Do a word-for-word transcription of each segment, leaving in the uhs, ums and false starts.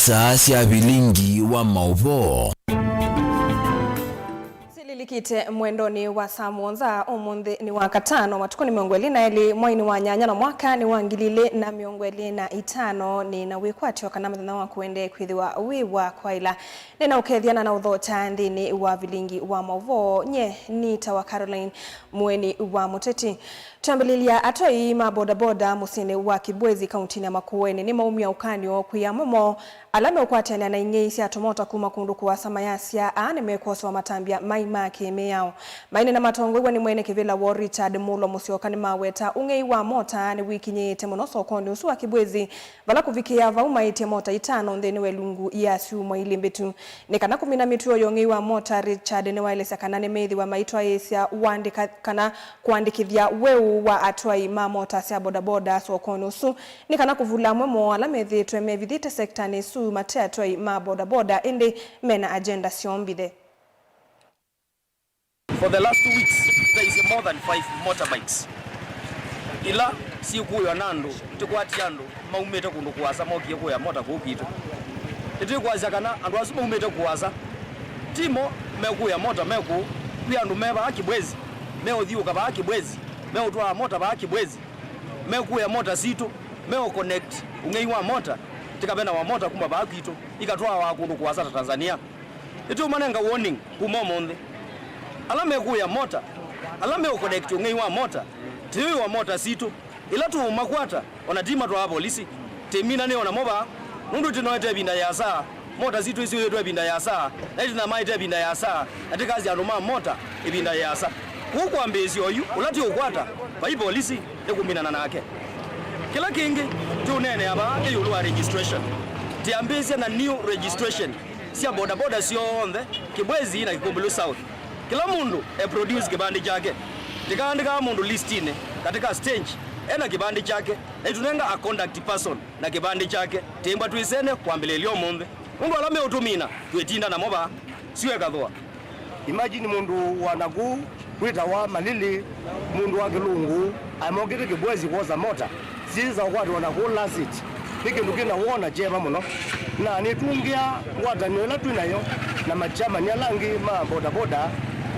Saa sya vilingi wa maũvoo. Sililikite mwendonĩ wa saa mũonza ũmũnthĩ nĩ wa katano, matukũ nĩ mĩongo ĩlĩ na elĩ, mwai nĩ wa nyanya na mwaka nĩ wa ngili ilĩ na mĩongo ĩlĩ na itano. Nĩ na wĩkwatyo kana mũthenya waku ũendee kwĩthĩwa wĩ wa kwaĩla. Nĩ na ũkethiana na ũthokya nthĩnĩ wa vilingi wa maũvoo. Nye nĩ ta wa Caroline Mũeni wa Mũteti. Twambĩlĩlya, atwai ma bodaboda mũsyĩnĩ wa Kibwezi, kauntinĩ ya Makueni, nĩmaumya ũkany'o kwĩ amwe moo ala meũkwatĩanĩa na ing'ei sya tũmota kuma kũndũ kũasa mayasya aa nĩmekwosewa matambya mai ma kĩ-mĩao. Maineena matongoew'a nĩ mwene kĩvĩla woo Richard Mulwa Mũsyoka nĩmaweta ũng'ei wa mota nĩwĩkinyĩĩte mũno sokonĩ ũsu wa Kibwezi, vala kũvikĩĩa vau maĩtye mota itano nthĩnĩ wa ilungu ya syumwa ilĩ mbĩtu. Nĩ kana kũmina mĩtuo ya ũng'ei wa mota, Richard nĩwaelesya kana nĩmeĩthĩwa maitwaĩĩsya ũandĩka kana kũandĩkĩthya weũ wa atwai ma mota sya bodaboda sokonĩ ũsu, nĩ kana kũvula amwe moo ala methĩĩtwe mevithĩte sektanĩ ĩsu mate atwai ma bodaboda, ĩndĩ mena agenda syoo mbithe. For the last two weeks, there is more than five motorbikes ila syĩkuĩwa na andũ, tũkwatĩe andũ maumĩte kũndũ kũasa mokie kũya mota kũu kwitũ. Nĩtwĩkwasya kana andũ asu maumĩte kũasa ti mo mekũya mota me kũu, kwĩ andũ me vaa Kibwezi, meũthiũũka vaa Kibwezi, meũtwaa mota vaa Kibwezi, mekũya mota sitũ, meũconnect ũng'ei wa mota, tĩkave na wa mota kuma vaa kwitũ, ikatwawa kũndũ kũasa ta Tanzania. Nĩtũũmanenga warning kuma ũmũnthĩ. Ala mekũya mota, ala meũconnect ũng'ei wa mota, tĩwĩwa mota sitũ. Ĩla tũũmakwata, o na ti matwaa volisi, tĩminanĩe o namo vaa, nũndũ tĩnoete ĩvinda yĩasa, mota sitũ isyũĩtwe ĩvinda yĩasa, na itĩnamaĩte ĩvinda yĩasa, na tĩkasya andũ ma mota ĩvinda yĩasa. Kwoou kwambĩĩsya oyu, ũla tĩũkwata, vai volisi, nĩkũminana nake. Kĩla kĩngĩ tũũneenea vaa nĩ ĩũlũ wa registration. Tĩambĩĩsya na new registration sya bodaboda syonthe Kibwezi na Kikumbulu South. Kĩla mũndũ e produce kĩvandĩ kyake. Tĩkaandĩkaa mũndũ listinĩ katĩ ka stage e na kĩvandĩ kyake, na itũnenga a contact person na kĩvandĩ kyake. Tĩmbwa twĩsene kwambĩlĩlya ũmũnthĩ. Nũndũ ala meũtũmina twĩtinda namo vaa, sio ĩkathũa. Imagine mũndũ wa nakũu wĩtawa Malili, mũndũ wa kĩlungu, amokĩte Kibwezi kwosa mota, syĩsa ũkwatĩwa nakũu Lasit. Nĩ kĩndũ kĩna woo na kyeva mũno. Na nĩtũngĩa ngwatanĩo ĩla twĩ nayo na machamani ala angĩ ma bodaboda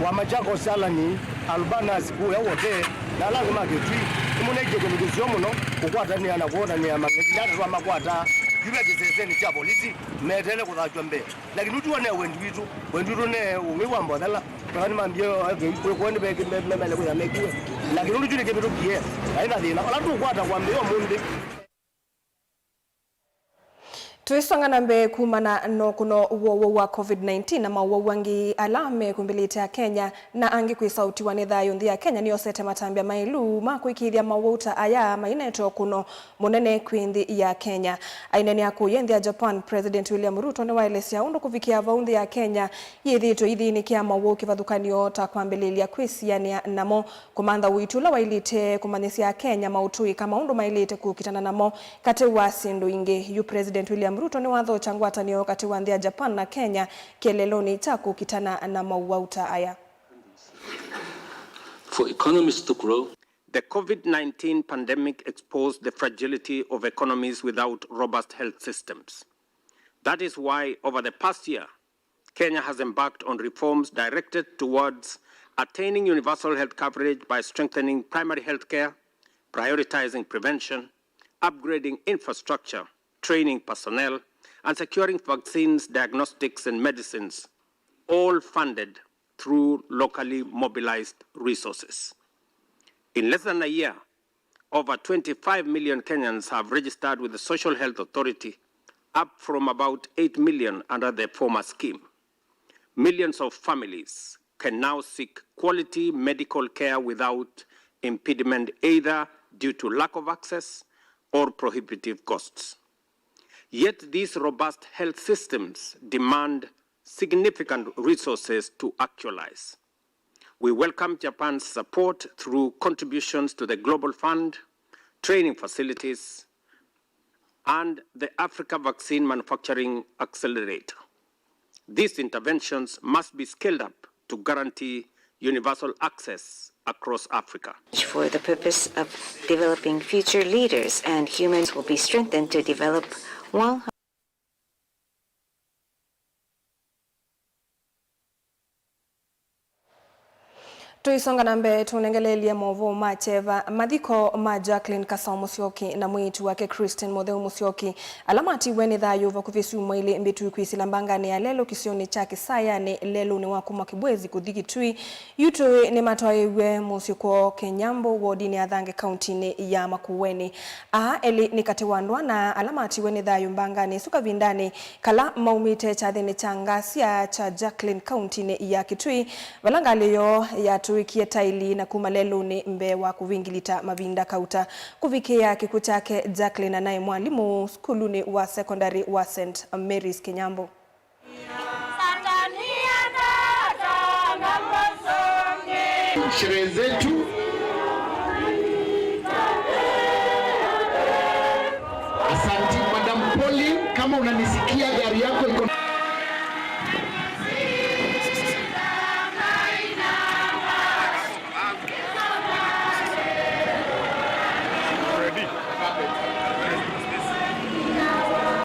wa Machakos, Alani, Albanas, kũya Wote, na ala angĩ ma Kitui. Nĩmũnengie kĩndũ kĩseo mũno kũkwatanĩa na kwonanĩa mang'ethi ala twamakwata yu ve kĩseseni kya volisi meteele kũthatw'a mbee. Lakini ũsu ne wendi witũ. Wendi witũ ne ũng'ei wa mbothela. Kana nĩmambie kwĩkũe nĩ mele kwĩtha mekiwe. Lakini ũndũ kyu nĩkĩvĩtũkie. Aĩ na thĩna. Ala tũkwata kwambĩĩa ũmũnthĩ. Tũisonga na mbee kumana na ũkũno wowau wa covid nineteen na mawau angĩ ala mekwĩmbĩlĩte Akenya na angĩ kwĩsaũtiwa nĩ thayũ, nthĩ ya Kenya nĩyosete matambya maĩlu ma kũĩkĩĩthya mawau ta aya mainete ũkũno mũnene kwĩ nthĩ ya Kenya. Aineenea kũya nthĩ ya Japan, President William Ruto nĩwaelesya ũndũ kũvikĩa vau nthĩ ya Kenya yĩthĩĩtwe ĩthĩnĩkĩa mawau kĩvathũkany'o ta kwambĩlĩlya kwĩsianĩa namo, kũmantha ũiiti ũla waĩlĩte kũmanyĩsya Akenya maũtũĩka, maũndũ maĩlĩte kũkitana namo, katĩ wa syĩndũ ingĩ. Yu President William Ruto nĩwathokya ngwatanĩo katĩ wa nthĩ ya Japan na Kenya kĩeleelonĩ kya kũkitana na mawau ta aya. For economies to grow, the covid nineteen pandemic exposed the fragility of economies without robust health systems. That is why, over the past year, Kenya has embarked on reforms directed towards attaining universal health coverage by strengthening primary health care, prioritizing prevention, upgrading infrastructure, training personnel, and securing vaccines, diagnostics, and medicines, all funded through locally mobilized resources. In less than a year, over twenty-five million Kenyans have registered with the Social Health Authority, up from about eight million under the former scheme. Millions of families can now seek quality medical care without impediment, either due to lack of access or prohibitive costs. Yet these robust health systems demand significant resources to actualize. We welcome Japan's support through contributions to the Global Fund, training facilities, and the Africa Vaccine Manufacturing Accelerator. These interventions must be scaled up to guarantee universal access across Africa. For the purpose of developing future leaders and humans will be strengthened to develop one Tũisonga na mbee, tũnengelelye maũvoo ma kyeva. Mathiko ma Jacqueline Kasao Musyoki na mwĩĩtu wake Christine Mutheu Musyoki, ala matiwe nĩ thayũ vakuvĩ syumwa ilĩ mbĩtu kwĩsĩla mbanganĩ ya lelũ kĩsionĩ kya Kĩsayanĩ lelũnĩ wa kuma Kibwezi kũthi Kitui, Yu tũĩ nĩmatwaĩiw'e mũsyĩ kwoo Kĩnyambũ, wodinĩ ya Thange, kauntinĩ ya Makueni. Aa elĩ nĩ katĩ wa andũ ana ala matiwe nĩ thayũ mbanganĩ ĩsu kavindanĩ kala maumĩte kyathĩnĩ kya ngasia kya Jacqueline, kauntinĩ ya Kitui, vala ngalĩ yoo yatũĩkie taili na kuma lelũnĩ mbee wa kũvingilita mavinda kauta. Kũvikĩĩa kĩkw'ũ kyake, Jacqueline anaĩ mwalimũ sukulunĩ wa sekondalĩ wa Saint Mary's Kĩnyambũ. Sherehe zetu. Asante, Madam Pauline, kama unanisikia, gari yako iko.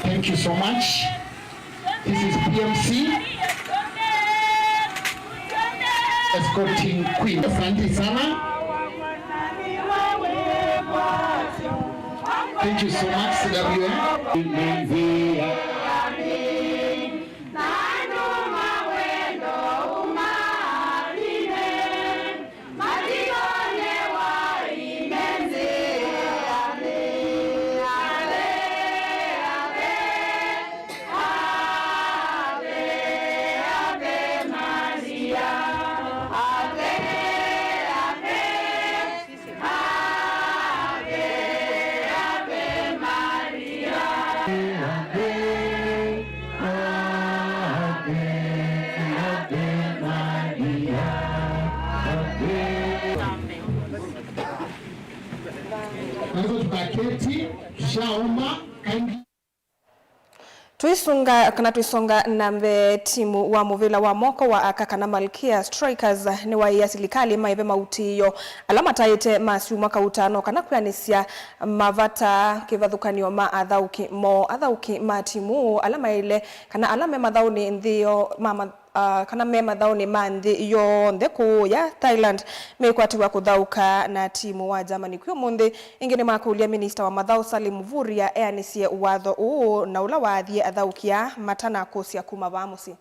Thank you so much. This is P M C escorting Queen. Asante sana. Thank you so much, C W M. Naweza tukaketi, tushaomba, kindly. Tũisunga kana tũisonga na mbee, timu wa mũvĩla wa moko wa aka kana Malkia Strikers nĩwaĩĩa silikalĩ maĩve mautĩĩo ala mataĩte ma syumwa kauta no kana kwĩanĩsya mavata kĩvathũkany'o ma athaũki moo. Athaũki ma timu ala maĩle kana ala me mathaũnĩ nthĩ yoo ma ma- ah, kana me mathaũnĩ ma nthĩ yonthe kũũya Thailand mekwatĩw'a kũthaũka na timu wa Germany kwĩ ũmũnthĩ. Ĩngĩ nĩmakũlya minista wa mathaũ Salim Mvurya eanĩsye watho ũũ na ũla waathie athaũki aa matanakũsya kuma vaa mũsyĩ.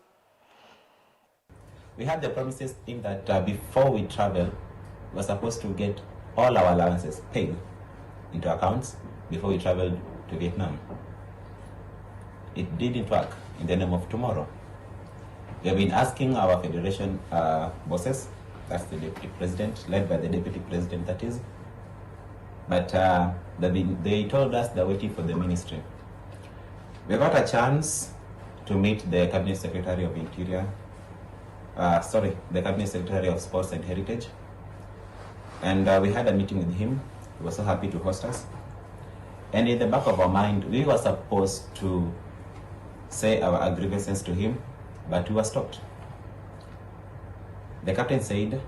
We had the promises in that uh, before we travel, we were supposed to get all our allowances paid into accounts before we traveled to Vietnam. It didn't work in the name of tomorrow. We have been asking our federation uh, bosses, that's the deputy president, led by the deputy president, that is, but uh, they've been, they told us they're waiting for the ministry. We got a chance to meet the cabinet secretary of Interior, uh, sorry, the cabinet secretary of Sports and Heritage, and uh, we had a meeting with him. He was so happy to host us. And in the back of our mind, we were supposed to say our, our grievances to him, but we were stopped. The captain said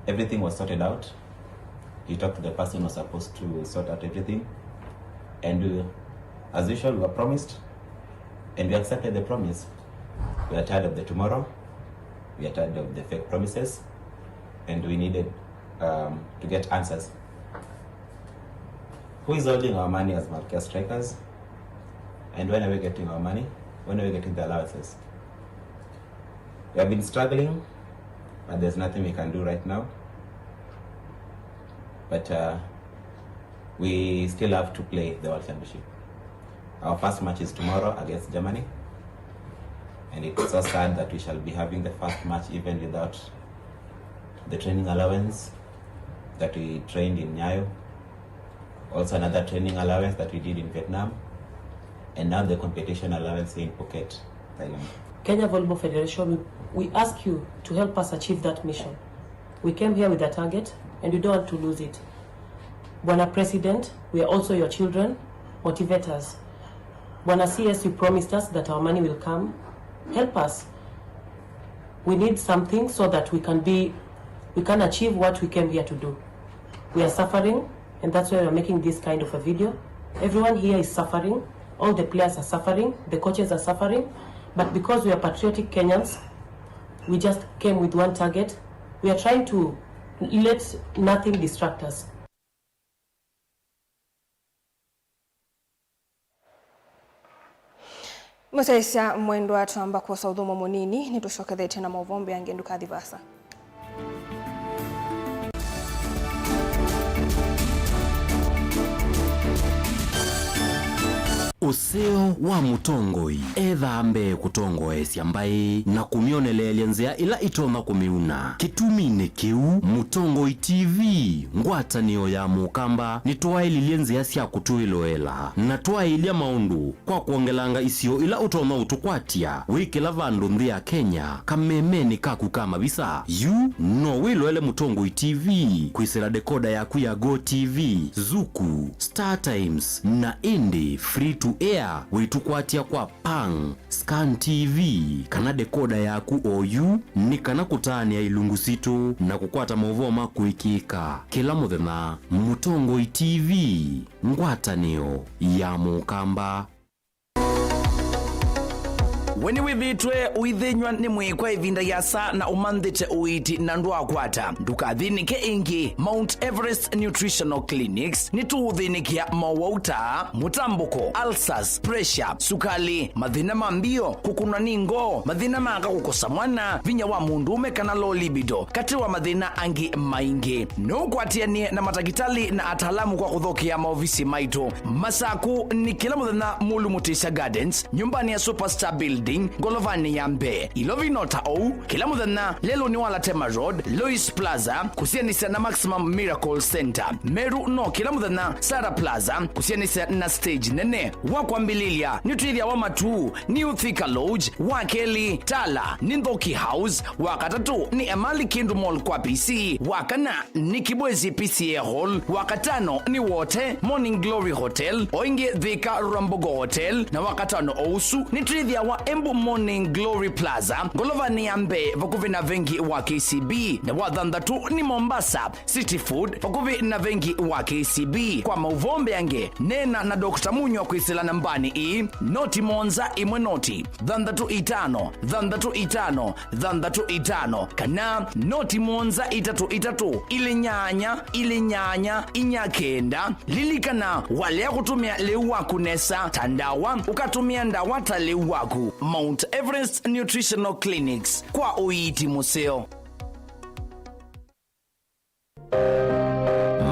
everything was sorted out. He talked to the person who was supposed to sort out everything. And we, as usual, we were promised, and we accepted the promise. We are tired of the tomorrow. We are tired of the fake promises. And we needed um, to get answers. Who is holding our money as Malkia Strikers? And when are we getting our money? When are we getting the allowances? We have been struggling, but there's nothing we can do right now. But uh, we still have to play the World Championship. Our first match is tomorrow against Germany. And it's so sad that we shall be having the first match even without the training allowance that we trained in Nyayo. Also another training allowance that we did in Vietnam. And now the competition allowance here in Phuket, Thailand. Kenya Volleyball Federation, we, we ask you to help us achieve that mission. We came here with a target and we don't want to lose it. Bwana President, we are also your children, motivate us. Bwana C S, you promised us that our money will come. Help us. We need something so that we can be, we can achieve what we came here to do. We are suffering, and that's why we are making this kind of a video. Everyone here is suffering. All the players are suffering. The coaches are suffering. But because we are patriotic Kenyans, we just came with one target, We are trying to let nothing distract us. Mũsyaĩĩsya mwendwa, twamba kwosa ũthũmũo mũnini, nĩtũsyokethetye na maũvoo mbeange, ndũkathi vaasa. Ũseo wa mũtongoi ethaa mbee kũtongoesya mbaĩ na kũmyoneleelya nzĩa ĩla ĩtonya kũmĩuna. Kĩtuminĩ kĩu, Mũtongoi T V, ngwatanĩo ya Mũkamba, nĩtwaĩlilye nzĩa sya kũtwĩloela na twaĩlya maũndũ kwa kwongelanga isio ila ũtonya ũtũkwatya wĩ kĩla vandũ nthĩ ya Kenya, kamemenĩ kaku ka mavisa. Yu no wĩloele Mũtongoi T V kwĩsĩla dekoda yaku ya Go T V, Zuku, Star Times, na ĩndĩ free to air wĩtũkwatya kwa Pang, Scan T V, kana dekoda yaku oyu, nĩ kana kũtaanĩa ilungu sitũ na kũkwata maũvoo ma kũĩkĩĩka kĩla mũthenya. Mũtongoi T V, ngwatanĩo ya Mũkamba. We nĩwĩthĩĩtwe ũithĩnyw'a nĩ mwĩĩ kwa ĩvinda yĩasa na ũmanthĩte ũiiti na ndwaakwata? Ndũkathĩnĩke ĩngĩ. Mount Everest Nutritional Clinics nĩtũũthĩnĩkĩa mowau ta mũtambũko, ulcers, pressure, sukali, mathĩna ma mbio, kũkũnwa nĩ ngoo, mathĩna ma aka kũkosa mwana, vinya wa mũndũũme kana low libido, katĩ wa mathĩna angĩ maingĩ. No ũkwatĩanĩe na matakĩtalĩ na ataalamu kwa kũthokea maovisi maitũ. Masaku nĩ kĩla mũthenya Mulu Mutisya Gardens, nyũmbanĩ ya Superstar Building, ngolovanĩ ya mbee. Ilovi no ta ũu, kĩla mũthenya lelũnĩ wa Latema Road, Lois Plaza, kũsianĩsya na Maximum Miracle Center. Meru no kĩla mũthenya Sara Plaza, kũsianĩsya na stage nene. Wa kwambĩlĩlya, nĩtwĩthĩawa Matuu, New Thika Lodge, wa kelĩ, Tala, nĩ Nthoki House, wa katatũ, nĩ Emali Kindu Mall kwa P C, wa kana, nĩ Kibwezi P C A Hall, wa katano, nĩ Wote, Morning Glory Hotel, o ĩngĩ Thika Rwambogo Hotel, na wa katano o ũsu, nĩtwĩthĩawa Embu Morning Glory Plaza, ngolovanĩ ya mbee, vakuvĩ na vengi wa K C B, na wa thanthatũ, nĩ Mombasa, City Food, vakuvĩ na vengi wa K C B. Kwa maũvoo mbeange, neena na Doctor Munywa kwĩsĩla nambanĩ ĩĩ, noti mũonza ĩmwe noti, thanthatũ itano, thanthatũ itano, thanthatũ itano, kana noti mũonza itatũ itatũ, ilĩ nyanya, ilĩ nyanya, inya kenda. Lilikana, walea kũtũmĩa lĩu waku nesa ta ndawa, ũkatũmĩa ndawa ta lĩu waku. Mount Everest Nutritional Clinics, kwa ũiiti mũseo.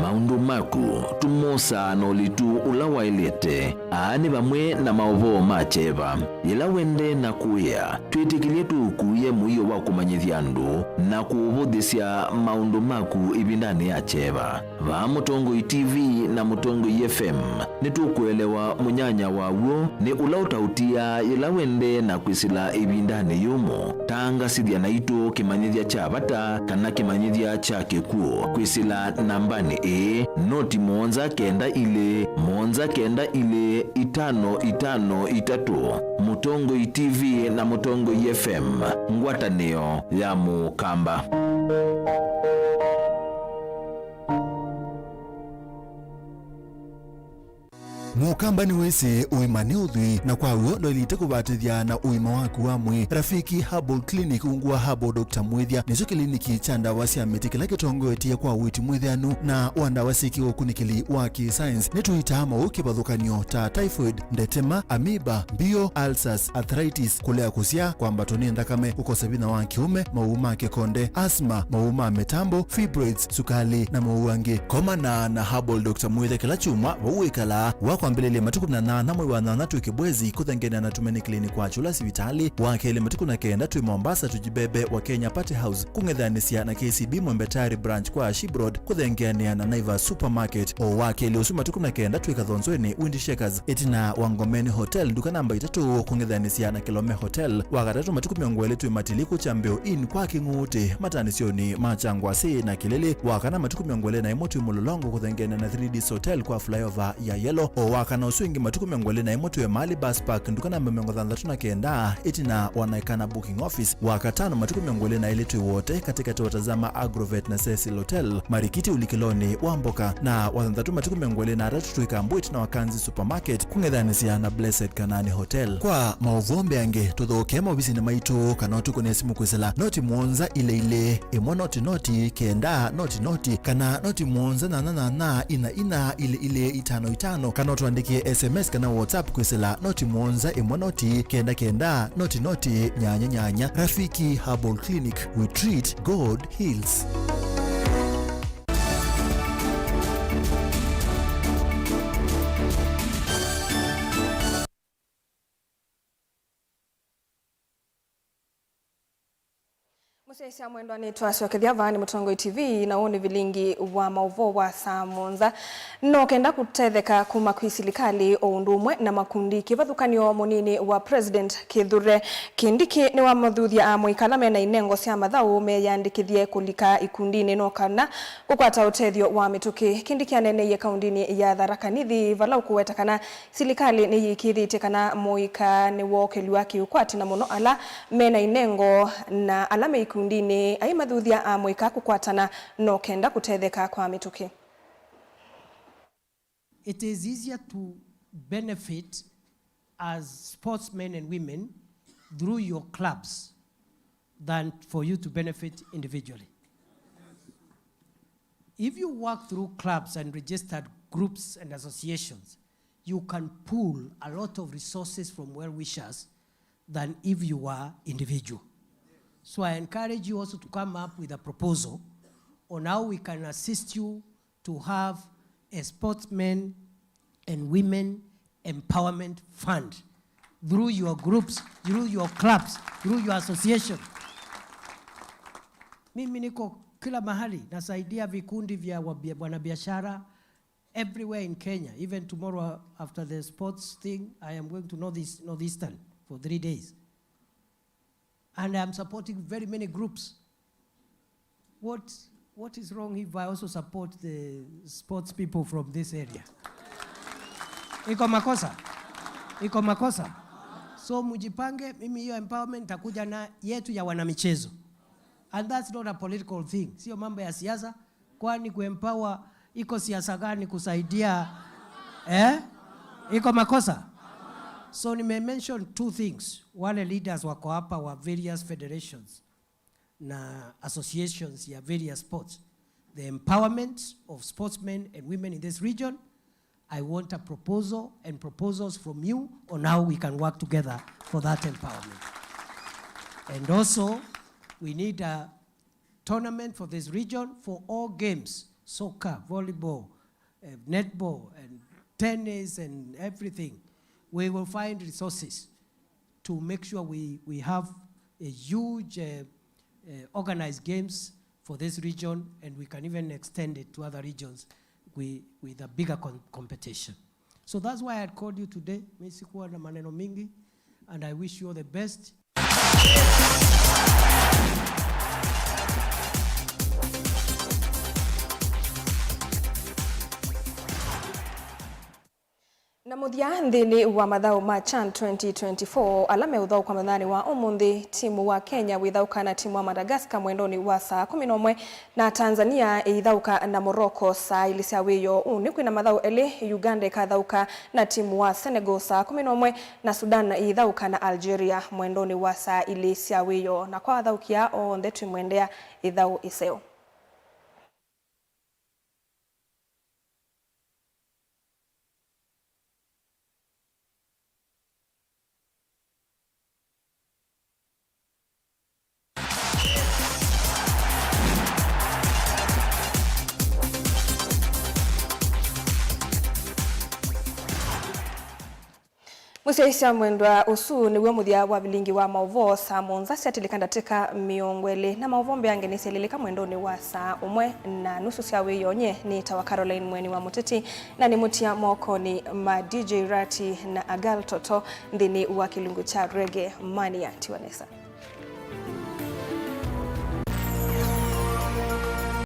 Maũndũ maku tũmosaa na ũlitu ũla waĩlĩte. Aa nĩ vamwe na maũvoo ma kyeva. Yĩla wendee na kũĩa, twĩtĩkĩlye tũũkuĩe mũio wa kũmanyĩthya andũ na kũũvũthĩsya maũndũ maku ĩvindanĩ ya kyeva. Vaa Mũtongoi T V na Mũtongoi F M, nĩtũkũelewa mũnyanya wa w'o nĩ ũla ũtaũtiaa yĩla wendee na kwĩsĩla ĩvindanĩ yũmũ. Tangasĩthya naitũ kĩmanyĩthya kya vata kana kĩmanyĩthya kya kĩkw'ũ kwĩsĩla nambanĩ ĩĩ, noti mũonza kenda ilĩ, mũonza kenda ilĩ, itano itano itatũ. Mũtongoi T V na Mũtongoi F M, ngwatanĩo ya Mũkamba. Mũkamba nĩwĩsĩ ũima nĩ ũthwii, na kwa w'o ndwaĩlĩte kũvatĩthya na ũima waku wa mwĩĩ. Rafiki Herbal Clinic, ungu wa Herbal Doctor Mwĩthya, nĩkyo kĩliniki kya ndawa sya mĩtĩ kĩla kĩtongoetye kwa ũiiti mwĩthĩanu na wa ndawa syĩkĩwe ũkunĩkĩli wa kĩ-science. Nĩtũitaa maũũ kĩvathũkany'o ta typhoid, ndetema, amoeba, mbio, ulcers, arthritis, kũlea kũsyaa, kwambatwa nĩ nthakame, kũkosa vinya wa kĩũme, maũũ ma kĩkonde, asthma, maũũ ma mĩtambo, fibroids, sukali, na maũũ angĩ. Komana na Herbal Doctor Mwĩthya kĩla kyumwa vau wĩkalaa. Wa kwambĩlĩlya matukũ mĩonza na nyanya mwei wa nyanya twĩ Kibwezi, kũthengeanĩa na Tumaini Clinic wa Kyũla sivitalĩ. Wa kelĩ matukũ mĩonza na kenda twĩ Mombasa, Tujibebe wa Kenya Party House, kũng'ethanĩsya na K C B Mwembe Tayari Branch kwa Ashib Road, kũthengeanĩa na Naivas Supermarket. O wa kelĩ ũsu matukũ mĩonza na kenda twĩ Kathonzweni, Wind Shakers, ĩtina wa Ngomeni Hotel, nduka namba itatũ, kũng'ethanĩsya na Kilome Hotel. Wa katatũ matukũ mĩongo ĩlĩ twĩ Matiliku Kyambĩo Inn kwa Kĩng'uutĩ, mataanĩsyonĩ ma Kyangwasĩ na Kĩlĩlĩ. Wa kana matukũ mĩongo ĩlĩ na ĩmwe twĩ Mũlolongo, kũthengeanĩa na Three Ds Hotel kwa flyover ya Yellow. O wa Kana ũsu ĩngĩ matukũ mĩongo ĩlĩ na ĩmwe twĩ Emali Bus Park, nduka namba mĩongo thanthatũ na kenda, ĩtina wa Naikana Booking Office. Wakatano matukũ mĩongo ĩlĩ na ĩlĩ twĩ Wote, katĩkatĩ wa Tazama Agrovet na Cecil Hotel, Marikiti ũlikĩlonĩ wa mboka. Na wathanthatũ matukũ mĩongo ĩlĩ na atatũ twĩ Kambu ĩtina wa Kanzi Supermarket, kũng'ethanĩsya na Blessed Kanani Hotel. Kwa maũvoo mbeange, tũthokee maovisinĩ maitũ kana ũtũkũnĩe simũ kwĩsĩla noti mũonza ilĩ ilĩ, ĩmwe noti noti, kenda noti noti, kana noti mũonza nyanya nyanya, ina ina, ilĩ ilĩ, itano itano, kana ũtũandĩkĩe S M S kana WhatsApp kwĩsĩla noti mũonza ĩmwe noti, kenda kenda, noti noti, nyanya nyanya. Rafiki Herbal Clinic, we treat, God heals. Mũsyaĩĩsya mwendwa, nĩtwasyokethya vaa nĩ Mũtongoi T V, na ũũ nĩ vilingi wa maũvoo wa saa mũonza. No kenda kũtetheka kuma kwĩ silikalĩ o ũndũ ũmwe na makundi, kĩvathũkany'o mũnini wa President Kithure Kindiki nĩwamathuthya amũika ala mena inengo sya mathaũ meyĩandĩkĩthye kũlika ikundinĩ no kana kũkwata ũtethyo wa mĩtũkĩ. Kindiki aneeneie kaundinĩ ya Tharaka Nithi, vala ũkũweta kana silikalĩ nĩyĩkĩĩthĩtye kana mũika nĩwookĩlw'a kĩũkwati, na mũno ala mena inengo na ala me ikundinĩ, aimathuthya amũika kũkwatana no kenda kũtetheka kwa mĩtũkĩ. It is easier to benefit as sportsmen and women through your clubs than for you to benefit individually. If you work through clubs and registered groups and associations, you can pool a lot of resources from well-wishers than if you are individual. So I encourage you also to come up with a proposal on how we can assist you to have a sportsmen and women empowerment fund through your groups, through your clubs, through your association. Mimi niko kila mahali, nasaidia vikundi vya wabia-, wanabiashara everywhere in Kenya. Even tomorrow after the sports thing, I am going to Northeast, Northeastern for three days. And I'm supporting very many groups. What, what is wrong if I also support the sports people from this area? Iko makosa? Iko makosa? So mjipange, mimi hiyo empowerment nitakuja na yetu ya wanamichezo. And that's not a political thing. Sio mambo ya siasa, kwani kuempower iko siasa gani kusaidia, eh? Iko makosa? So nime mention two things. Wale leaders wako hapa wa various federations na associations ya various sports. The empowerment of sportsmen and women in this region. I want a proposal and proposals from you on how we can work together for that empowerment. And also, we need a tournament for this region for all games, soccer, volleyball, uh, netball, and tennis, and everything. We will find resources to make sure we, we have a huge, uh, uh, organized games for this region, and we can even extend it to other regions with, with a bigger com-, competition. So that's why I had called you today. Mi sikuwa na maneno mingi, and I wish you all the best. Na mũthya, nthĩnĩ wa mathaũ ma CHAN twenty twenty-four, ala meũthaũkwa mũthenyanĩ wa ũmũnthĩ, timu wa Kenya wĩthaũka na timu wa Madagascar mwendonĩ wa saa kũmi na ũmwe, na Tanzania ĩithaũka na Morocco saa ilĩ sya wĩoo. Ũnĩ kwĩna mathaũ elĩ, Uganda ĩkathaũka na timu wa Senegal saa kũmi na ũmwe, na Sudan ĩithaũka na Algeria mwendonĩ wa saa ilĩ sya wĩoo. Na kwa athaũki aa onthe twĩmwendea ĩthaũ ĩseo. Mũsyaĩĩsya mwendwa, ũsu nĩw'o mũthya wa vilingi wa maũvoo saa mũonza syatĩlĩka ndatĩka mĩongo ĩlĩ, na maũvoo mbeange nĩsyelĩlĩka mwendonĩ wa saa ũmwe na nusu sya wĩoo. Nyie nĩtawa Caroline Mweni wa Mũteti, na nĩmũtia mokonĩ ma D J Rati na Agal Toto nthĩnĩ wa kĩlungu kya Reggae Mania. Tiwa nesa.